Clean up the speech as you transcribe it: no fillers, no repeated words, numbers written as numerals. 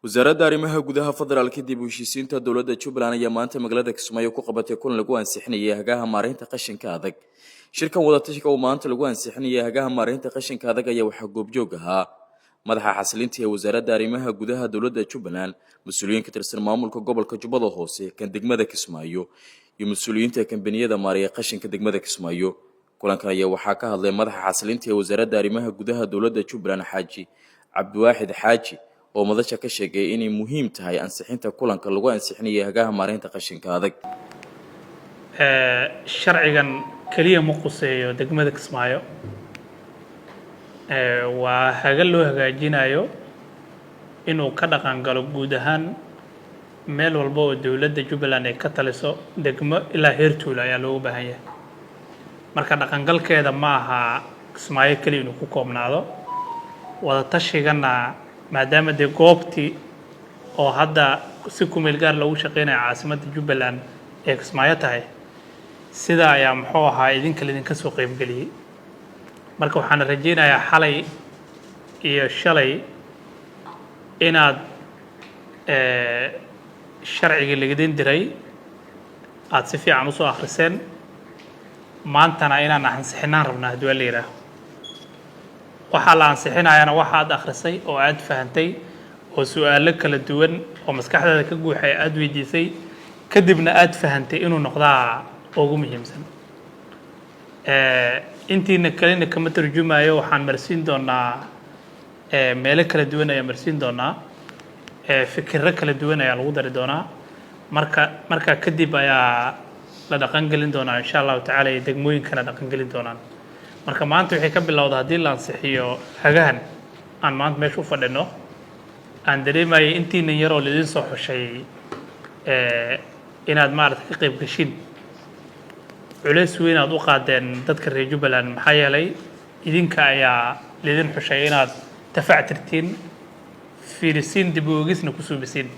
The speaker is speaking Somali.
Wasaaradda Arrimaha Gudaha, Federaalka, dib u heshiisiinta dowladda Jubbaland ayaa maanta magaalada Kismaayo ku qabatay kulan lagu ansixinayay hagaha maareynta qashinka adag. Shirkan wadatashiga oo maanta lagu ansixinayay hagaha maareynta qashinka adag ayaa waxaa goobjoog ahaa madaxa xasilinta ee Wasaaradda Arrimaha Gudaha dowladda Jubbaland, mas-uuliyiin ka tirsan maamulka gobolka Jubbada Hoose, kan degmada Kismaayo iyo mas-uuliyiinta kambaniyada maareeya qashinka degmada Kismaayo. Kulankan ayaa waxaa ka hadlay madaxa xasilinta ee Wasaaradda Arrimaha Gudaha dowladda Jubbaland, Xaaji Cabdiwaaxid Xaaji, oo madasha ka sheegay inay muhiim tahay ansixinta kulanka lagu ansixinayay hagaha maareynta qashinka adag. Sharcigan keliya ma quseeyo degmada Kismaayo. Waa haga loo hagaajinayo inuu ka dhaqan galo guud ahaan meel walba oo dowladda Jubbaland ay ka taliso, degmo ilaa heer tuulo ayaa loogu baahan yahay. Marka dhaqangalkeeda ma aha Kismaayo keliya inuu ku koobnaado. Wadatashiganna, maadaama dee goobtii oo hadda si kumeel gaar loogu shaqeynayo caasimadda Jubbaland ee Kismaayo tahay, sidaa ayaa muxuu ahaa idinka lidinka soo qeybgeliyey. Marka waxaan rajeynayaa xalay iyo shalay inaad sharcigii laidin diray aada si fiican usoo akhriseen. Maantana inaan ansixinaan rabnaa haddii waa la yidhaaho. Waxaa la ansixinayana waxa aad akhrisay oo aad fahantay oo su-aalo kala duwan oo maskaxdaada ka guuxay aada weydiisay, kadibna aada fahantay inuu noqdaa ugu muhiimsan. Intiina kalena kama tarjumayo. Waxaan marsiin doonaa meelo kala duwan ayaa marsiin doonaa, fikirro kala duwan ayaa lagu dari doonaa. Marka markaa kadib ayaa la dhaqan gelin doonaa, insha Allahu tacaala, iyo degmooyinkana dhaqan gelin doonaan. Marka maanta waxay ka bilowda haddii la ansixiyo hagahan aan maanta meesha u fadhino, aan dareemayay intiinan yaroo laidin soo xushay inaad maarata ka qayb gashiin, culeys weyn aad u qaadeen dadka reer Jubbaland, maxaa yeelay idinka ayaa laidin xushay inaad tafactirtiin, fiirisiin, dib u eegisna ku suubisiin.